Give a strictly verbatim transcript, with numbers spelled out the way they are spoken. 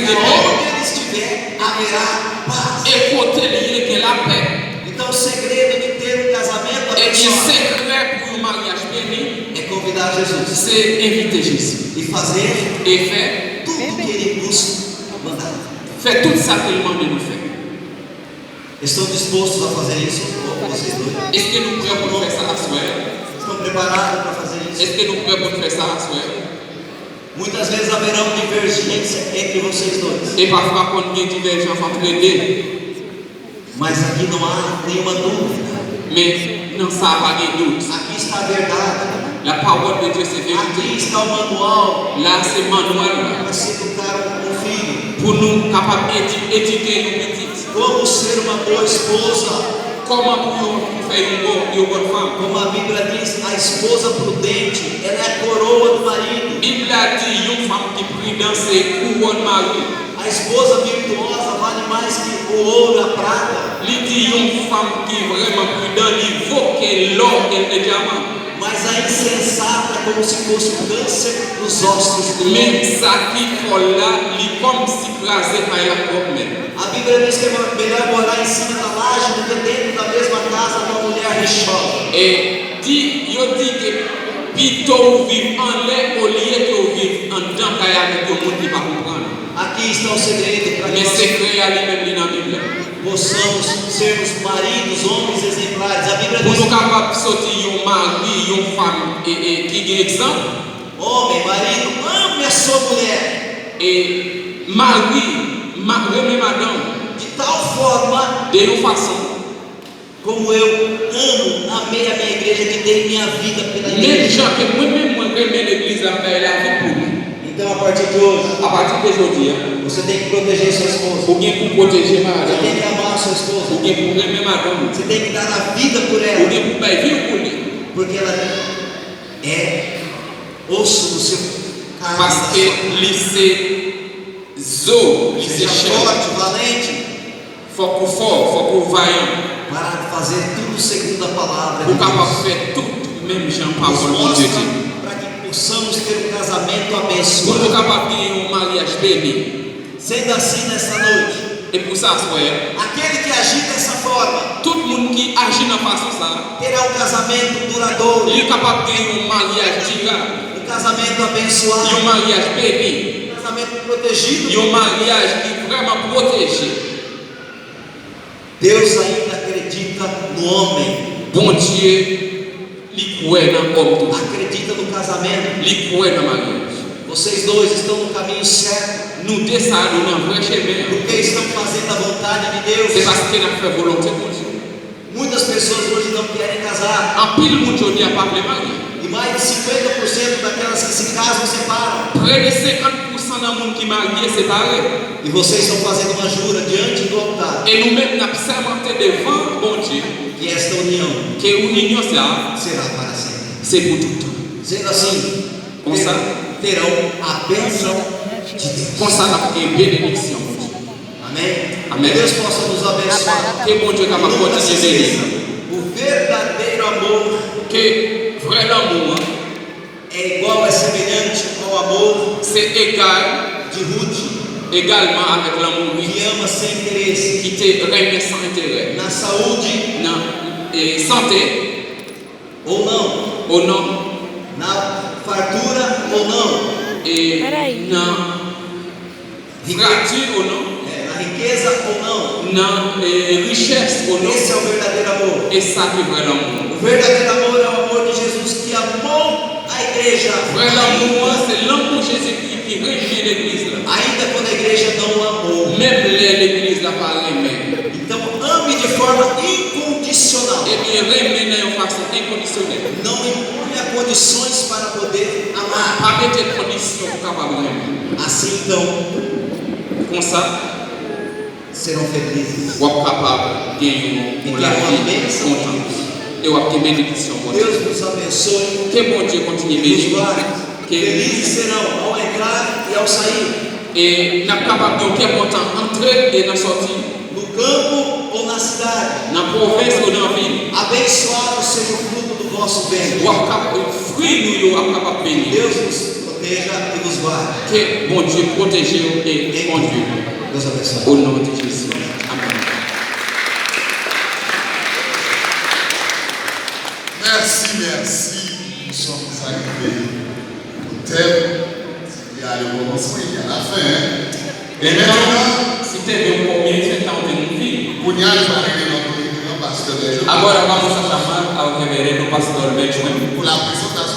Aonde ele estiver, haverá paz. E kote li ye, gen lapè. Então, o segredo de ter um casamento abençoado. Ebyen, sekrè pou yon maryaj beni, é convidar Jesus. Se envite Jezi. E fazer, e fè, tudo que ele nos mandar. Fè tout sa ke l mande nou fè. Estão dispostos a fazer isso com vocês dois? Èske nou prè pou n fè sa aswè a? Estão preparados para fazer isso? Èske nou prè pou n fè sa aswè a? Muitas vezes haverão divergência entre vocês dois. E pafwa konn gen divèjans antre de. Mas aqui não há nenhuma dúvida. Men nan sa a pa gen dout. Aqui está a verdade. La parole de Dieu se verite. Aqui está o manual. La se manwal la. Para se educar um filho. Pou nou kapab edi-, edike yon pitit. Como ser uma boa esposa. Kòman pou yo, pou fè yon bon, yon bòn fanm. Como a Bíblia diz, a esposa prudente, ela é a coroa do marido. Bib la di yon fanm ki pridan se kouwòn mari. A esposa virtuosa vale mais que o ouro, a prata. Li di yon fanm ki vrèman pridan, li vo ke lò e dyaman. Mas a insensata é como se fosse o câncer nos ossos do homem. Men sa ki fòl la, li kòmsi kraze kay la pwòp menm. A Bíblia diz que é melhor morar em cima da laje do que dentro da mesma casa com a mulher rixosa. E di, yo di ke pito w viv anlè olye ke w viv anndan kay avèk yon moun ki pa konprann. Aqui está o segredo para que nós possamos sermos maridos, homens exemplares. A Bíblia diz. Pou nou kapab soti yon mari, yon fanm e, e, ki gen egzanp. Homem, marido, ame a sua mulher. E mari, ma, renmen madanm. De tal forma. De yon fason. Como eu amo, amei a minha igreja, que dei minha vida pela igreja. Menm jan ke mwen menm mwen renmen legliz la, m bay lavi pou li. Então, a partir de hoje, a pati de jodi a, você tem que proteger sua esposa. Ou gen pou pwoteje madanm. Você tem que amar sua esposa. Ou gen pou renmen madanm ou. Você tem que dar a vida por ela. Ou gen pou bay vi w pou li. Porque ela é osso do seu carne. Paske li se zo, li se chè. Seja forte, valente. Fòk ou fò, fòk ou vayan. Para fazer tudo segundo a palavra de Deus. Pou kapab fè tout menm jan pawòl Bondye di. Nos mostra para que possamos ter um casamento abençoado. Pou nou kapab gen yon maryaj beni. Sendo assim, nesta noite, e pou sa aswè a, aquele que agir dessa forma, tout moun ki aji nan fason sa a, terá um casamento duradouro, li kapab gen yon maryaj dirab, um casamento abençoado, yon maryaj beni, um casamento protegido, yon maryaj ki vrèman pwoteje. Deus ainda acredita no homem. Bondye, li kwè nan òm toujou. Acredita no casamento. Li kwè nan maryaj. Vocês dois estão no caminho certo. Nou de sa a, nou nan vrè chemen an. Porque estão fazendo a vontade de Deus. Se paske n ap fè volonte Bondye. Muitas pessoas hoje não querem casar. Anpil moun jodi a pa vle marye. E mais de cinquenta por cento daquelas que se casam separam. Prè de senkant pousan nan moun ki marye separe. E vocês estão fazendo uma jura diante do altar. E nou menm n ap sèmante devan Bondye. Que esta união, ke yon inyon sa a, será para sempre, se pou tout tan. Sendo assim, konsa, terão a bênção de Deus. Konsa n ap gen benediksyon Bondye. Amém? Amèn. Que Deus possa nos abençoar. Ke Bondye kapab kontinye beni nou. E nunca se esqueça, o verdadeiro amor. Ke vrè lanmou an. É igual, é semelhante ao amor. Se egal. De Ruth. Egalman avèk lanmou Ruth. Que ama sem interesse. Ki te renmen san enterè. Na saúde. Nan, e, sante. Ou não. Ou non. Na fartura ou não. E nan frati ou non. É, na riqueza ou não. Nan, e, richès ou non. Esse é o verdadeiro amor. E sa ki vrè lanmou. O verdadeiro amor é o amor de Jesus que amou a igreja. Vrè lanmou an, se lanmou Jezikri ki renmen legliz la. Ainda quando a igreja não o amou. Menm lè legliz la pa renmen. Então, ame de forma incondicional. Ebyen, renmen nan yon fason enkondisyonèl. Não imponha condições para poder amar. Pa mete kondisyon pou kapab renmen. Assim, então, konsa, serão felizes. W ap kapab gen yon, yon lavi kontan. E w ap gen benediksyon Bondye. Deus nos abençoe. Ke Bondye kontinye beni w. Nos guarde. Ke felizes serão ao entrar e ao sair. E n ap kapab gen yon kè kontan antre e nan sòti. No campo ou na cidade. Nan pwovens ou nan vil. Abençoado seja o fruto do vosso ventre. W ap kap-, fwi nou yo ap kapab beni. Deus nos proteja. Ella y vos guarde. Ke Bondye pwoteje w e kondui w. Deus abençoe. O non de Jezi. Amèn. Merci, merci. Nous sommes arrivés au thème. Il y a le commencement, il y a la fin. Hein? E menm si te vin w konbyen se tan w te mouri. Kounye a, nou va rele nan pastè Benjamin. Agora vamos a chamar ao reverendo pastor Benjamin Pour la présentation.